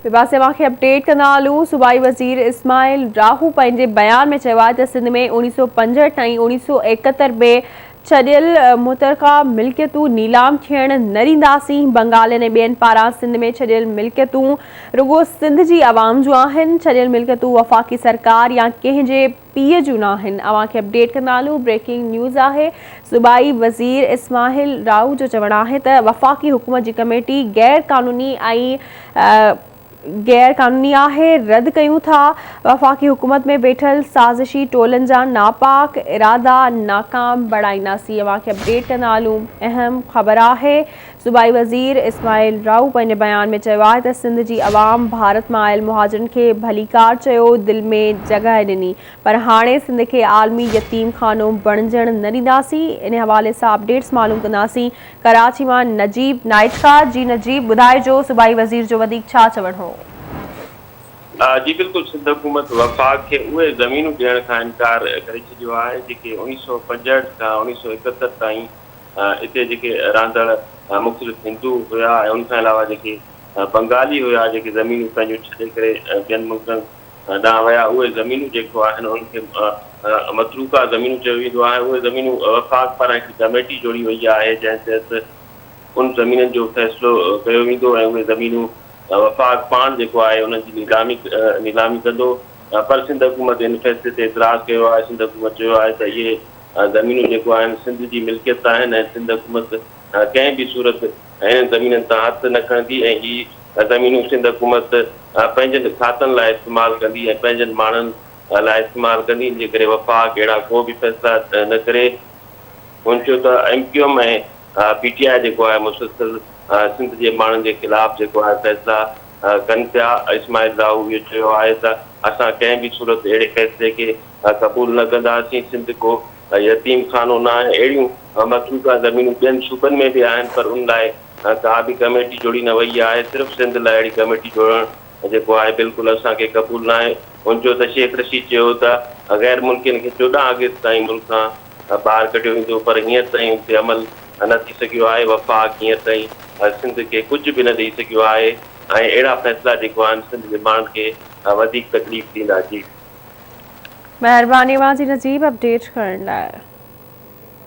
ٻئي پاسي اوهان کي اپڊيٽ ڪندا هلون صوبائي وزير اسماعيل راهو پنهنجي بيان ۾ چيو آهي ته سنڌ ۾ 1965 ۽ 1971 ۾ ڇڏيل مترڪه ملڪيتون نيلام ٿيڻ نه ڏينداسين، بنگالين ۽ ٻين پاران سنڌ ۾ ڇڏيل ملڪيتون رڳو سنڌ جي عوام جون آهن، ڇڏيل ملڪيتون وفاقي سرڪار يا ڪنهن جي پيء جون ناهن. اوهان کي اپڊيٽ ڪندا هلون بريڪنگ نيوز آهي صوبائي وزير اسماعيل رائو جو چوڻ آهي ته وفاقي حڪومت جي ڪميٽي غير قانوني ۽ غير قانوني آهي رد ڪيون ٿا وفاقي حڪومت ۾ ويٺل سازشي ٽولن جا ناپاڪ ارادا ناڪام بڻائينداسين اوهان کي اپڊيٽ ڪندا هلون اهم خبر آهي صوبائي وزير اسماعيل رائو پنهنجي بيان ۾ چيو آهي ته سنڌ جي عوام ڀارت مان آيل مهاجرن کي ڀليڪار چيو، دل ۾ جڳهه ڏني پر هاڻي سنڌ کي عالمي يتيم خانو بڻجڻ نه ڏينداسين، ان حوالي سان اپڊيٽس معلوم ڪنداسين ڪراچي مان نجيب نائيٽ کان، جي نجيب ٻڌائجو صوبائي وزير جو وڌيڪ ڇا چوڻ هو؟ جي بلڪل سنڌ حڪومت وفاق کي اهي زمينون ڏيڻ کان انڪار ڪري ڇڏيو آهي جيڪي 1965 کان 1971 تائين اتي جيڪي رهندڙ مختلف هندو هيا ۽ ان کان علاوه جيڪي بنگالي هيا جيڪي زمينون پنهنجون ڇڏي ڪري ٻين ملڪن ڏانهن ويا اهي زمينون جيڪو آهن انهن کي متروڪه زمينون چيو ويندو آهي اهي زمينون وفاق پاران هڪڙي ڪميٽي جوڙي وئي آهي جنهن تحت ان زمينن جو فيصلو ڪيو ويندو ۽ اهي زمينون وفاق پاڻ جيڪو آهي انهن جي نيلامي نيلامي ڪندو پر سنڌ حڪومت ان فيصلي تي اعتراض ڪيو آهي سنڌ حڪومت چيو آهي ته اهي زمينون جيڪو آهن سنڌ جي ملڪيت آهن ۽ سنڌ حڪومت ڪنهن به صورت انهن زمينن تان هٿ نه کڻندي ۽ هي زمينون سنڌ حڪومت پنهنجن کاتن لاء استعمال ڪندي ۽ پنهنجن ماڻهن لاء استعمال ڪندي ان جي ڪري وفاق اهڙا ڪو به فيصلا نه ڪري. هن چيو ته M Q M ۽ P T I جيڪو آهي مسلسل سنڌ جي ماڻهن جي خلاف جيڪو آهي فيصلا ڪن پيا. اسماعيل راهو اهو چيو آهي ته اسان ڪنهن به صورت اهڙي فيصلي کي قبول نه ڪنداسين، سنڌ ڪو يتيم خانو نه آهي، اهڙيون متروڪه زمينون ٻين صوبن ۾ به آهن پر ان لاء ڪا به ڪميٽي جوڙي نه وئي آهي، صرف سنڌ لاء اهڙي ڪميٽي جوڙڻ جيڪو آهي بلڪل اسان کي قبول ناهي. هن چيو ته شيخ رشيد چيو ته غير ملڪين کي 14 آگسٽ تائين ملڪ کان ٻاهر ڪڍيو ويندو پر هينئر تائين ان تي عمل نه ٿي سگهيو آهي، وفاق هينئر تائين سنڌ کي ڪجهه به نه ڏئي سگهيو آهي ۽ اهڙا فيصلا جيڪو آهن سنڌ جي ماڻهن کي وڌيڪ تڪليف ڏيندا. جي. مهرباني اوهان جي نجيب اپڊيٽ ڪرڻ لاء.